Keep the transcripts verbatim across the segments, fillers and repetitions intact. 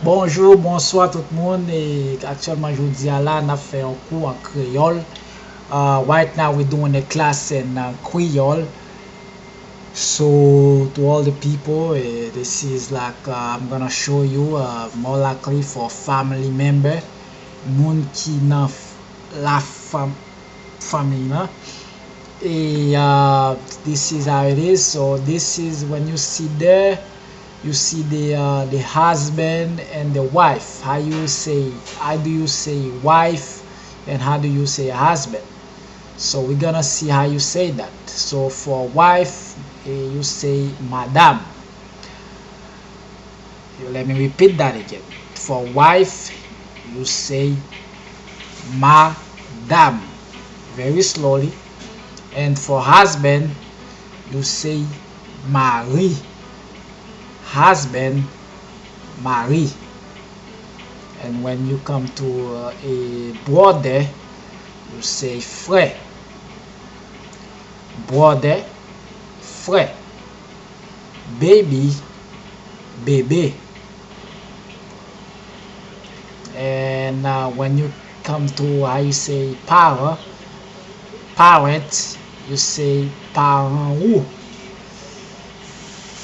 Bonjou, bonswa tout moun. E aktyèlman, jodi a la, n ap fè yon kou an kreyòl. Uh, right now, we're doing a class in uh, Creole. So, to all the people, eh, this is like uh, I'm gonna show you uh, more likely for family member, moun ki nan f- la fam, fanmi lan. E uh, this is how it is. So this is when you see there, you see the uh, the husband and the wife. How you say? How do you say wife? And how do you say husband? So we're gonna see how you say that. So for wife, eh, you say madam. Let me repeat that again. For wife, you say madam. Very slowly. And for husband, you say mari. Husband, mari. And when you come to uh, a brother, you say frè. Brother, frè. Baby, bebe. And uh, when you come to how you say parent, parent, you say paran ou.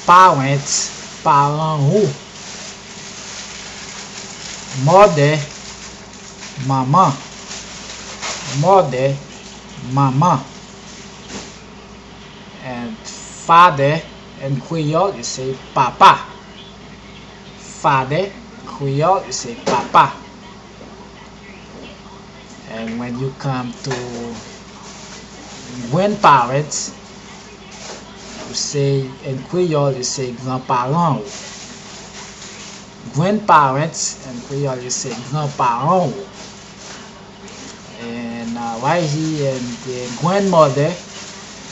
Parent, paran ou. Mother, manman. Mother, manman. And father in Creole, you say papa. Father, Creole, you say papa. And when you come to grandparents, you say in Creole, you say granparan ou. Grandparents in Creole, you say granparan ou. And uh, right here, and the grandmother,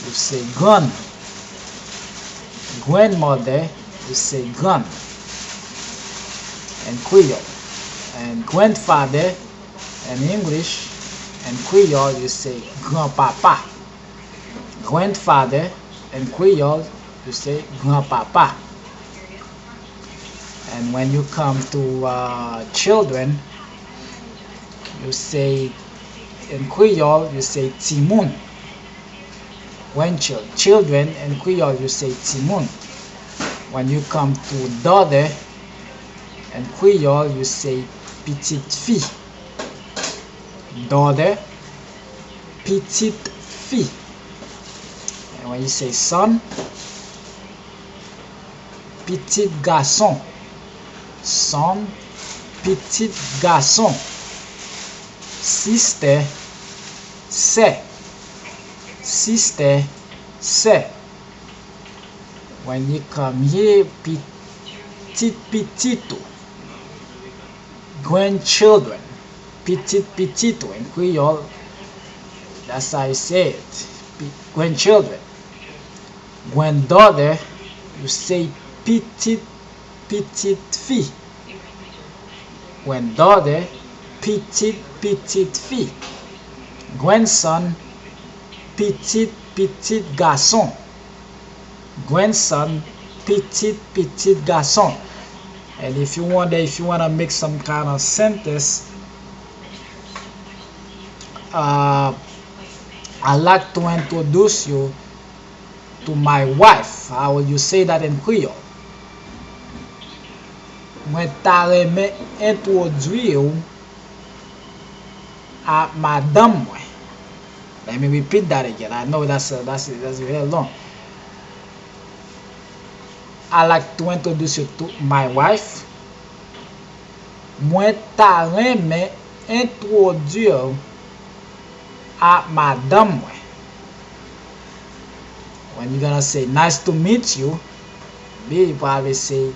you say grand. Grandmother, you say grand in Creole. And grandfather in English, in Creole, you say grand-papa. Grandfather in Creole, you say grand-papa. And when you come to uh, children, you say, in Creole, you say timoun. Grandchildren, children in Creole, you say timoun. When you come to daughter, in Creole, you say petite fille. Daughter, petite fille. And when you say son, pitit gason. Son, pitit gason. Sister, sè. Sister, sè. When you come here, pitit pitit ou. Grandchildren, pitit pitit ou. In Creole, that's how you say it. Grandchildren. Granddaughter, you say pitit pitit fi. Granddaughter, pitit pitit fi. Grandson, pitit pitit gason. Grandson, pitit pitit gason. And if you wonder, if you wanna make some kind of sentence, uh, I like to introduce you to my wife. How will you say that in Creole? Mwen ta renmen entwodui w a madanm mwen. Let me repeat that again. I know that's a, that's a, that's very long. I like to introduce you to my wife. Mwen ta renmen entwodui w a madanm mwen. When you gonna say nice to meet you, li pral se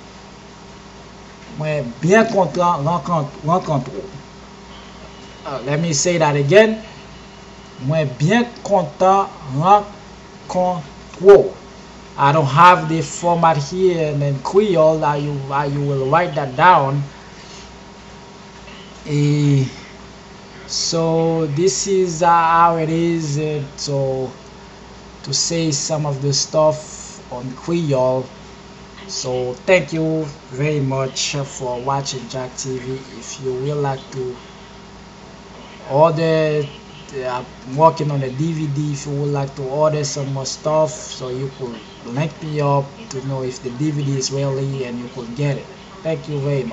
mwen byen kontan rankontre w. Uh, let me say that again. Mwen byen kontan rankontre w. I don't have the format here in, in Creole. How you, how you will write that down. Eh, so this is uh, how it is. Uh, so to say some of the stuff on Creole. So thank you very much for watching Jack T V. If you would like to order, uh, I'm working on a D V D. If you would like to order some more stuff, so you could link me up to know if the D V D is ready and you could get it. Thank you very much.